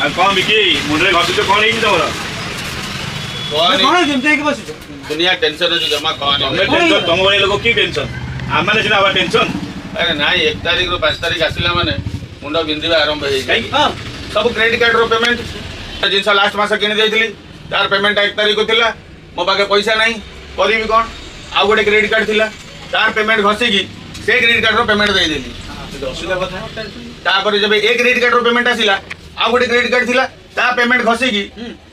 ଆଉ କଣ ବିକି ମୁଣ୍ଡରେ ଘଷୁଛ, କଣ ହେଇଛି ତମର? କଣ ଯେମିତି ହେଇକି ବସିଛ? ଦୁନିଆ ଟେନସନ ଅଛି ଜମା କହନି। ତମେ ଟେନସନ, ତମ ଭଳିଆ ଲୋକ କି ଟେନସନ? ଆମମାନେ ସିନା ହବା ଟେନସନ। ଆରେ ନାଇଁ, 1 ତାରିଖରୁ 5 ତାରିଖ ଆସିଲା ମାନେ ମୁଣ୍ଡ ବିନ୍ଧିବା ଆରମ୍ଭ ହେଇଯାଇଛି। କାହିଁକି? ସବୁ କ୍ରେଡିଟ୍ କାର୍ଡର ପେମେଣ୍ଟ। ଜିନିଷ ଲାଷ୍ଟ ମାସ କିଣି ଦେଇଥିଲି, ତାର ପେମେଣ୍ଟ 1 ତାରିଖ ଥିଲା, ମୋ ପାଖେ ପଇସା ନାହିଁ, କରିବି କଣ? ଆଉ ଗୋଟେ କ୍ରେଡିଟ୍ କାର୍ଡ ଥିଲା, ତାର ପେମେଣ୍ଟ ଘଷିକି ସେ କ୍ରେଡିଟ୍ କାର୍ଡର ପେମେଣ୍ଟ ଦେଇଦେଲି। ଅସୁବିଧା କଥା। ତାପରେ ଯେବେ ଏ କ୍ରେଡିଟ୍ କାର୍ଡର ପେମେଣ୍ଟ ଆସିଲା, ଆଉ ଗୋଟେ କ୍ରେଡିଟ୍ କାର୍ଡ ଥିଲା, ତା ପେମେଣ୍ଟ ଘଷିକି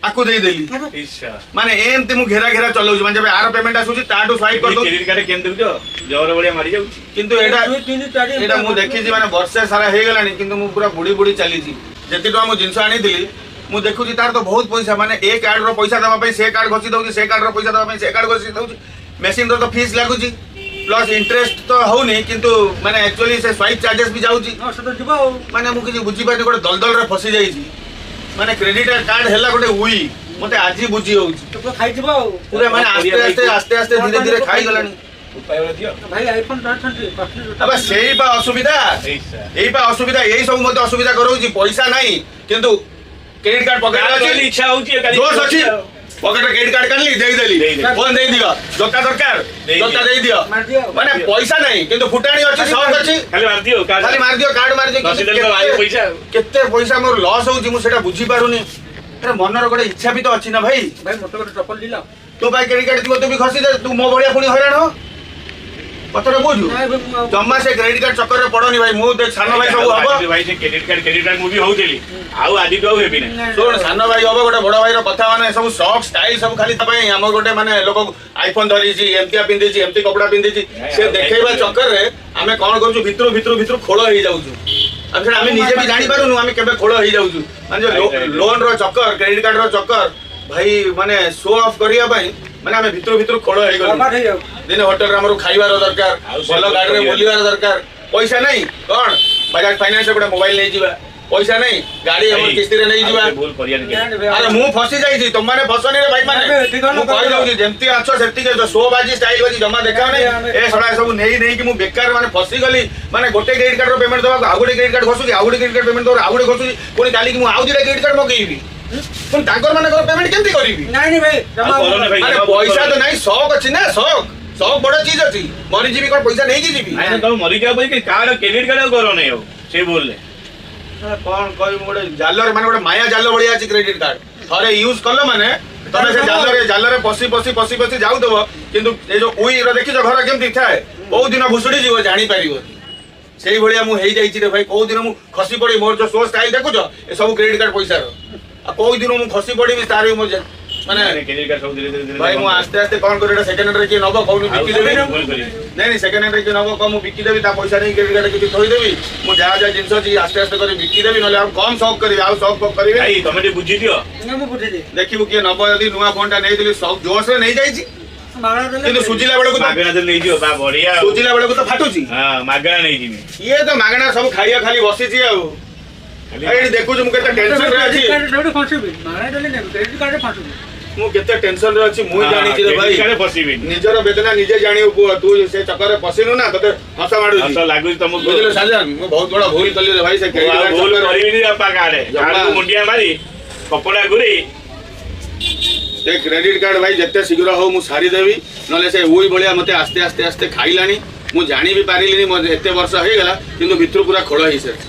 ଆକୁ ଦେଇଦେଲି। ମାନେ ଏମିତି ମୁଁ ଘେରା ଘେରା ଚଲାଉଛି, ମାନେ ଯେବେ ଆର ପେମେଣ୍ଟ ଆସୁଛି ତାଠୁ ସ୍ୱାଇପ୍ କରିଦଉଛି। କ୍ରେଡିଟ୍ କାର୍ଡ କେମିତି ଦେଖୁଛ, ଜର ଭଳିଆ ମାରି ଯାଉଛି। କିନ୍ତୁ ଏଇଟା ଏଇଟା ମୁଁ ଦେଖିଛି, ମାନେ ବର୍ଷେ ସାରା ହେଇଗଲାଣି, କିନ୍ତୁ ମୁଁ ପୁରା ବୁଡି ବୁଡି ଚାଲିଛି। ଯେତିକି ଟଙ୍କା ମୁଁ ଜିନିଷ ଆଣିଥିଲି, ମୁଁ ଦେଖୁଛି ତାର ତ ବହୁତ ପଇସା। ମାନେ ଏ କାର୍ଡର ପଇସା ଦେବା ପାଇଁ ସେ କାର୍ଡ ଘଷି ଦଉଛି, ସେ କାର୍ଡର ପଇସା ଦେବା ପାଇଁ ସେ କାର୍ଡ ଘଷି ଦଉଛି। ମେସିନ୍ର ତ ଫିସ୍ ଲାଗୁଛି, ପ୍ଲସ୍ ଇଣ୍ଟରେଷ୍ଟ ତ ହଉନି, କିନ୍ତୁ ମାନେ ଆକ୍ଚୁଆଲି ସେ ସ୍ୱାଇପ୍ ଚାର୍ଜେସ୍ ବି ଯାଉଛି। ମାନେ ମୁଁ କିଛି ବୁଝିପାରୁନି, ଗୋଟେ ଦଲଦଲରେ ଫସି ଯାଇଛି। ମାନେ କ୍ରେଡିଟ୍ କାର୍ଡ ହେଲା ଗୋଟେ ଉଇ, ମତେ ଆଜି ବୁଝି ହଉଛି। ଖାଇଯିବ ଆଉ ପୁରା, ମାନେ ଆସ୍ତେ ଆସ୍ତେ ଆସ୍ତେ ଆସ୍ତେ ଧୀରେ ଧୀରେ ଖାଇଗଲାଣି। ସେଇ ବା ଅସୁବିଧା, ଏଇ ବା ଅସୁବିଧା, ଏଇ ସବୁ ମତେ ଅସୁବିଧା କରାଉଛି। ପଇସା ନାହିଁ କିନ୍ତୁ କ୍ରେଡିଟ୍ କାର୍ଡ ପକେଟ ଅଛି, ଇଚ୍ଛା ହଉଛି, ଜୋଶ ଅଛି, ପକେଟରେ କ୍ରେଡିଟ୍ କାର୍ଡ କାଢିଲି, ଦେଇଦେଲି, ଫୋନ ଦେଇଦିଅ, ଜୋତା ଦରକାର ଜୋତା ଦେଇଦିଅ। ମାନେ ପଇସା ନାହିଁ କିନ୍ତୁ ଫୁଟାଣି ଅଛି, ସକ୍ ଅଛି, ଖାଲି ମାରିଦିଅ, ଖାଲି ମାରିଦିଅ, କାର୍ଡ ମାରିଦିଅ। କେତେ ପଇସା ମୋର ଲସ୍ ହଉଛି ମୁଁ ସେଟା ବୁଝିପାରୁନି। ମନର ଗୋଟେ ଇଚ୍ଛା ବି ତ ଅଛି ନା ଭାଇ। ଭାଇ ମତେ ଗୋଟେ ଚପଲ ଦିଲ। ତୋ ପାଇଁ କ୍ରେଡିଟ୍ କାର୍ଡ ଥିବ, ତୁ ବି ଖସି ଦେ, ତୁ ମୋ ଭଳିଆ ପୁଣି ହଇରାଣ ହ। କଥାଟା ବୁଝୁ, ଜମା ସେ କ୍ରେଡିଟ୍ କାର୍ଡ ଚକରରେ ପଡନି ଭାଇ। ମୁଁ ସାନ ଭାଇ ସବୁ ହବ ଭାଇ, ସେ କ୍ରେଡିଟ୍ କାର୍ଡ କ୍ରେଡିଟ୍ କାର୍ଡ ମୁଁ ବି ହଉଥିଲି, ଆଉ ଆଜିଠୁ ଆଉ ହେବି ନାହିଁ। ଶୁଣ, ସାନ ଭାଇ ହବ ଗୋଟେ ବଡ ଭାଇର କଥା, ମାନେ ସବୁ ସକ୍ ଷ୍ଟାଇଲ ସବୁ ଖାଲି ତା ପାଇଁ। ଆମର ଗୋଟେ ମାନେ ଲୋକ ଆଇଫୋନ ଧରିଛି, ଏମିତିଆ ପିନ୍ଧିଛି, ଏମିତି କପଡା ପିନ୍ଧିଛି, ସେ ଦେଖେଇବା ଚକରରେ ଆମେ କଣ କରୁଛୁ, ଭିତରୁ ଭିତରୁ ଭିତରୁ ଖୋଳ ହେଇଯାଉଛୁ। ଆମେ ସେଟା ଆମେ ନିଜେ ବି ଜାଣିପାରୁନୁ ଆମେ କେବେ ଖୋଳ ହେଇଯାଉଛୁ। ମାନେ ଯୋଉ ଲୋନ ର ଚକର, କ୍ରେଡିଟ୍ କାର୍ଡ ର ଚକର ଭାଇ, ମାନେ ଶୋ ଅଫ୍ କରିବା ପାଇଁ ମାନେ ଆମେ ଭିତରୁ ଭିତରୁ ଖୋଳ ହେଇଗଲୁ। ଦିନେ ହୋଟେଲରେ ଆମର ଖାଇବାର ଦରକାର, ଭଲ ଗାଡିରେ ବୁଲିବାର ଦରକାର, ପଇସା ନାହିଁ, କଣ ବଜାଜ ଫାଇନାନ୍ସ ଗୋଟେ ମୋବାଇଲ ନେଇଯିବା, ପଇସା ନାହିଁ ଗାଡି ଆମର କିସ୍ତିରେ ନେଇଯିବା। ଆରେ ମୁଁ ଫସି ଯାଇଛି, ତମମାନେ ଫସନି ରେ ଭାଇ। ମାନେ ମୁଁ କହିଦଉଛି, ଯେମିତି ଅଛ ସେତିକି ଶୋ ବାଜି ଷ୍ଟାଇଲ ବାଜି ଜମା ଦେଖାଅ ନାହିଁ। ଏ ସଡ଼ା ସବୁ ନେଇ ନେଇକି ମୁଁ ବେକାର ମାନେ ଫସିଗଲି। ମାନେ ଗୋଟେ କ୍ରେଡିଟ୍ କାର୍ଡର ପେମେଣ୍ଟ ଦେବାକୁ ଆଉ ଗୋଟେ କ୍ରେଡିଟ୍ କାର୍ଡ ଘଷୁଛି, ଆଉ ଗୋଟେ କ୍ରେଡିଟ୍ କାର୍ଡ ପେମେଣ୍ଟ ଦେବାକୁ ଆଉ ଗୋଟେ ଘଷୁଛି, ପୁଣି କାଲିକି ମୁଁ ଆଉ 2ଟା କ୍ରେଡିଟ୍ କାର୍ଡ ମଗେଇବି, ପୁଣି ତାଙ୍କର ମାନଙ୍କର ପେମେଣ୍ଟ କେମିତି କରିବି? ମାନେ ପଇସା ତ ନାହିଁ, ସକ୍ ଅଛି ନା, ସକ୍ ସକ୍ ବଡ ଚିଜ ଅଛି। ମରିଯିବି କଣ ପଇସା ନେଇକି ଯିବି? ତମେ ମରିଯିବା ପାଇଁ କାର୍ଡ କ୍ରେଡିଟ୍ କାର୍ଡ ଆଉ କର ନାହିଁ ଆଉ ସେ ବୋଲଲେ। କଣ କହିବି, ଗୋଟେ ଜାଲରେ ମାନେ ଗୋଟେ ମାୟା ଜାଲ ଭଳିଆ ଅଛି କ୍ରେଡିଟ୍ କାର୍ଡ। ଥରେ ୟୁଜ କଲ ମାନେ ତମେ ସେ ଜାଲରେ ଜାଲରେ ପଶି ପଶି ପଶି ପଶି ଯାଉଥିବ। କିନ୍ତୁ ଏ ଯୋଉ ଉଇର ଦେଖିଛ ଘର କେମିତି ଥାଏ, କୋଉ ଦିନ ଭୁଷୁଡି ଯିବ ଜାଣିପାରିବନି। ସେଇଭଳିଆ ମୁଁ ହେଇଯାଇଛି ରେ ଭାଇ। କୋଉ ଦିନ ମୁଁ ଖସି ପଡି, ମୋର ଯୋଉ ଶୋ ଷ୍ଟାଇଲ ଦେଖୁଛ ଏ ସବୁ କ୍ରେଡିଟ୍ କାର୍ଡ ପଇସାର, ଆଉ କୋଉ ଦିନ ମୁଁ ଖସି ପଡିବି ତାର ବି ମୋ ମାନେ ଭାଇ। ମୁଁ ଆସ୍ତେ ଆସ୍ତେ କଣ କରିବି, ଏଟା ସେକେଣ୍ଡ ହ୍ୟାଣ୍ଡରେ କିଏ ନବ କହୁନି, ବିକିଦେବି। ନାଇଁ ନାଇଁ, ସେକେଣ୍ଡ ହ୍ୟାଣ୍ଡରେ କିଏ ନବ କହ, ମୁଁ ବିକିଦେବି, ତା ପଇସା ନେଇ କ୍ରେଡିଟ୍ କାର୍ଡ କିଛି ଥୋଇଦେବି। ମୁଁ ଯାହା ଯାହା ଜିନିଷ ଅଛି ଆସ୍ତେ ଆସ୍ତେ କରି ବିକିଦେବି, ନହେଲେ ଆଉ କମ ସକ୍ କରିବି, ଆଉ ସକ୍ ଫକ୍ କରିବି। ତମେ ଟିକେ ବୁଝିଦିଅ, ଦେଖିବୁ କିଏ ନବ ଯଦି। ନୂଆ ଫୋନ ଟା ନେଇଥିଲି, ସକ୍ ଜୋସରେ ନେଇଯାଇଛି, କିନ୍ତୁ ସୁଝିଲା ବେଳକୁ ନେଇଯିବ, ବଢିଆ। ସୁଝିଲା ବେଳକୁ ତ ଫାଟୁଛି। ମାଗଣା ନେଇଯିବି। ଇଏ ତ ମାଗଣା ସବୁ ଖାଇବା, ଖାଲି ବସିଛି। ଆଉ ଏଇଠି ଦେଖୁଛୁ ମୁଁ କେତେ ଟେନସନରେ ଅଛି, ମୁଁ କେତେ ଟେନସନରେ ଅଛି ମୁଁ ଜାଣିଛି ରେ ଭାଇ। ନିଜର ବେଦନା ନିଜେ ଜାଣିବୁ ପୁଅ, ତୁ ସେ ଚକରରେ ପଶିନୁ ନା, ତତେ ହସ ମାଡୁଛି ଲାଗୁଛି ତମକୁ। ବୁଝିଲୁ ସାଜନ, ମୁଁ ବହୁତ ବଡ ଭୁଲ କଲି ରେ ଭାଇ। ସେ ଭୁଲ କରିବିନି ବାପା, କାର୍ଡ ମୁଣ୍ଡିଆ ମାରି କପଡା ଘୁରି ସେ କ୍ରେଡିଟ୍ କାର୍ଡ ଭାଇ ଯେତେ ଶୀଘ୍ର ହଉ ମୁଁ ସାରିଦେବି, ନହେଲେ ସେ ଉଇ ଭଳିଆ ମତେ ଆସ୍ତେ ଆସ୍ତେ ଆସ୍ତେ ଖାଇଲାଣି। ମୁଁ ଜାଣି ବି ପାରିଲିନି, ମୋ ଏତେ ବର୍ଷ ହେଇଗଲା କିନ୍ତୁ ଭିତରୁ ପୁରା ଖୋଳ ହେଇସାରିଛି।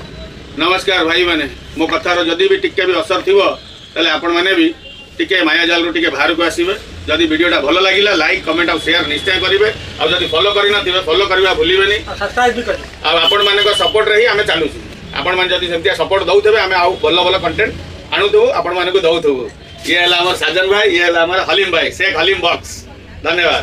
ନମସ୍କାର ଭାଇମାନେ, ମୋ କଥାର ଯଦି ବି ଟିକେ ବି ଅସର ଥିବ ତାହେଲେ ଆପଣମାନେ ବି ଟିକେ ମାୟାଜାଲରୁ ଟିକେ ବାହାରକୁ ଆସିବେ। ଯଦି ଭିଡ଼ିଓଟା ଭଲ ଲାଗିଲା ଲାଇକ୍, କମେଣ୍ଟ ଆଉ ସେୟାର ନିଶ୍ଚୟ କରିବେ। ଆଉ ଯଦି ଫଲୋ କରିନଥିବେ ଫଲୋ କରିବା ଭୁଲିବେନି। ଆଉ ଆପଣମାନଙ୍କ ସପୋର୍ଟରେ ହିଁ ଆମେ ଚାଲୁଛୁ। ଆପଣମାନେ ଯଦି ସେମିତିଆ ସପୋର୍ଟ ଦେଉଥିବେ ଆମେ ଆଉ ଭଲ ଭଲ କଣ୍ଟେଣ୍ଟ ଆଣୁଥିବୁ, ଆପଣମାନଙ୍କୁ ଦେଉଥିବୁ। ଇଏ ହେଲା ଆମର ସାଜନ ଭାଇ, ଇଏ ହେଲା ଆମର ହଲିମ ଭାଇ, ଶେଖ ହଲିମ ବକ୍ସ। ଧନ୍ୟବାଦ।